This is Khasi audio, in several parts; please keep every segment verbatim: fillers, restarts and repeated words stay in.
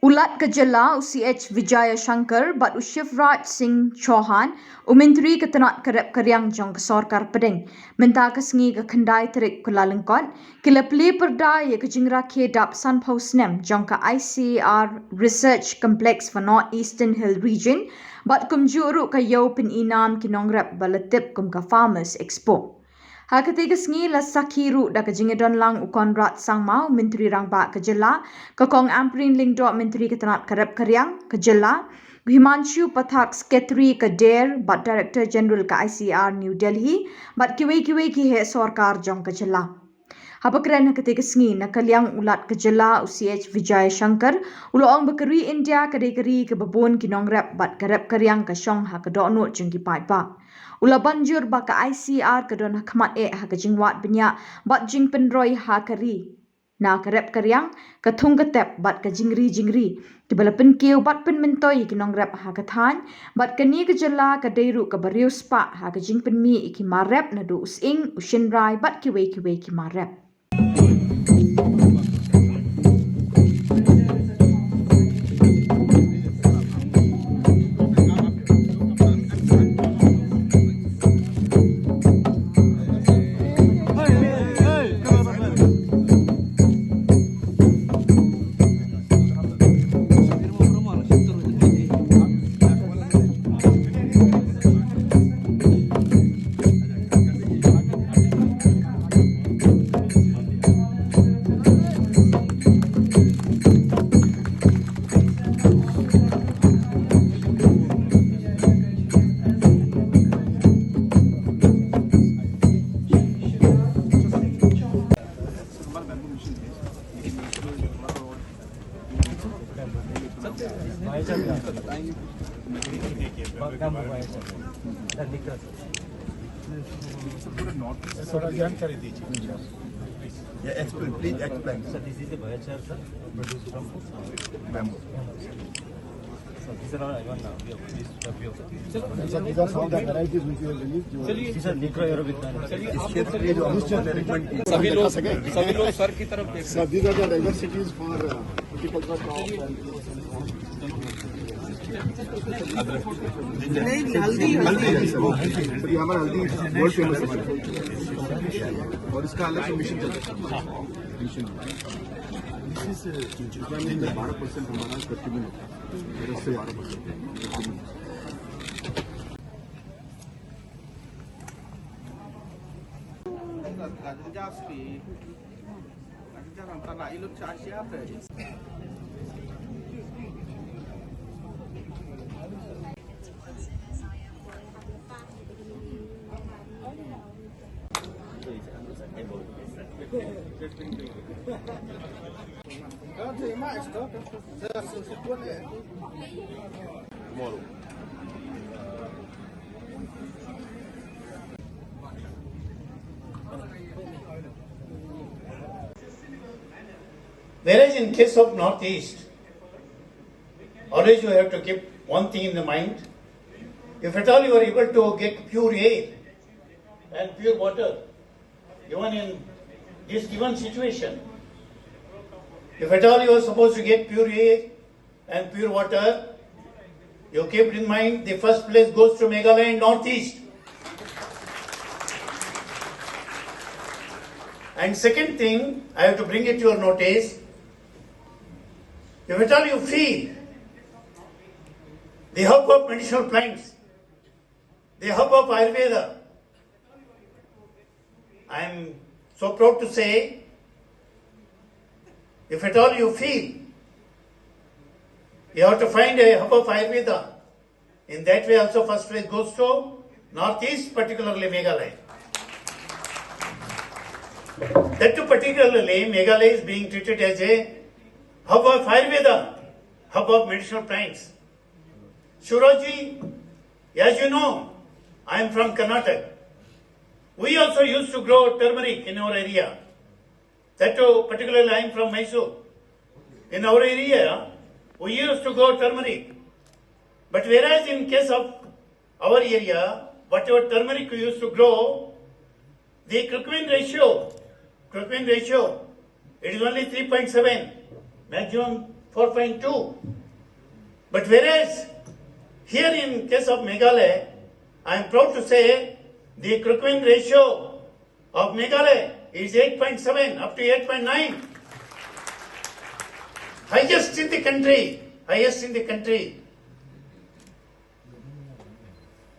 U Lat ka jylla, u C H Vijayashankar, bad u Shivraj Singh Chouhan, u Myntri ka tnat ka rep ka riang jong ka sorkar pdeng, mynta ka sngi ka khyndai tarik Kyllalyngkot, ki la plie pyrda ïa ka jingrakhe dap sanphew snem jong ka I C R Research Complex for North Eastern Hill Region, bad kumjuh ruh ka ïew pynïnam ki nongrep ba la tip kum ka Farmers Expo. Ha katei ka sngi la sakhi ruh da ka jingïadon lang u Conrad Sangma, u Myntri Rangbah ka jylla, ka Kong Ampareen Lyngdoh, Myntri ka tnat ka rep ka riang ka jylla, u Himanshu Pathak, Secretary ka DARE bad Director General ka I C R New Delhi, bad kiwei kiwei ki heh sorkar jong ka jylla. Haba kren ha katei ka sngi na ka liang u Lat ka jylla, u C H Vijayashankar, u la ong ba ka ri India ka dei ka ri kaba bun ki nongrep bad ka rep ka riang ka shong ha ka dohnud jong ki paidbah. U la ban jur ba ka I C R ka don ha khmat eh ha ka jingwad bniah bad jingpynroi ha ka ri na ka rep ka riang, ka thung ka tep bad ka jingri jingri kiba la pynkiew bad pynmyntoi ïa ki nongrep ha ka thaiñ, bad kane ka jylla ka dei ruh kaba riewspah ha ka jingpynmih ïa ki mar rep naduh u sying, u shynrai bad kiwei kiwei ki mar rep. थोड़ा जानकारी दीजिए। Yeah, explain, please explain. Sir, this is a biochar, sir, produced from bamboo. Sir, these are all, I want now, we have produced, we have Sir, these are some of the varieties which you have released. These are micro aerobic plants. इसके लिए जो हम लोग management की सभी लोग, सभी लोग सर की तरफ देख रहे हैं। Sir, these are the diversities for, uh, horticulture crops and नहीं, नहीं, हल्दी, हल्दी। हल्दी है, सर। ये हमारा हल्दी world famous है, सर। और इसका अलग से मिशन चलता है। मिशन। बारह परसेंट हमारा curcumin होता है। दस से बारह परसेंट। Whereas in case of Northeast, always you have to keep one thing in the mind. If at all you are able to get pure air and pure water, even in this given situation, if at all you are supposed to get pure air and pure water, you keep in mind the first place goes to Meghalaya and Northeast. And second thing, I have to bring it to your notice. If at all you feel the hub of medicinal plants, the hub of Ayurveda, I am so proud to say, if at all you feel you have to find a hub of Ayurveda, in that way also first place goes to Northeast, particularly Meghalaya. That too particularly Meghalaya is being treated as a hub of Ayurveda, hub of medicinal plants. Surajji, as you know, I am from Karnataka. We also used to grow turmeric in our area. That too, particularly I am from Mysore. In our area, we used to grow turmeric. But whereas in case of our area, whatever turmeric we used to grow, the curcumin ratio, curcumin ratio, it is only three point seven, maximum four point two. But whereas here in case of Meghalaya, I am proud to say the equipment ratio of Meghalaya is eight point seven up to eight point nine. Highest in the country, highest in the country.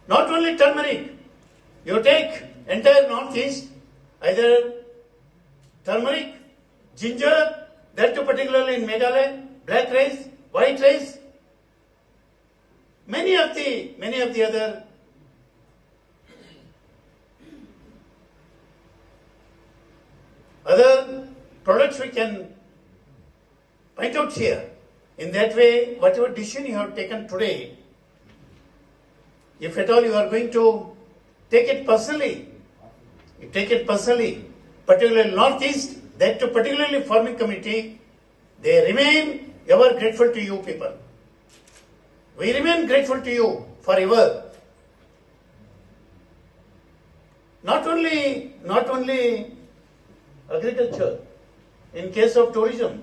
Not only turmeric, you take entire Northeast, either turmeric, ginger, that too particularly in Meghalaya, black rice, white rice, many of the, many of the other, other products we can point out here. In that way, whatever decision you have taken today, if at all you are going to take it personally, you take it personally, particularly Northeast, that too particularly farming community, they remain ever grateful to you people. We remain grateful to you forever. Not only, not only agriculture, in case of tourism,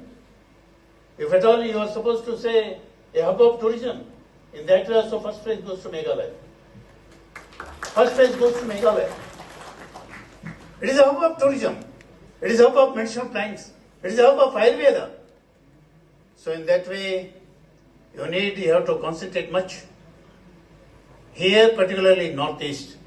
if at all you are supposed to say a hub of tourism, in that way also first prize goes to Meghalaya. First prize goes to Meghalaya. It is a hub of tourism. It is a hub of medicinal plants. It is a hub of Ayurveda. So in that way, you need, you have to concentrate much. Here, particularly Northeast.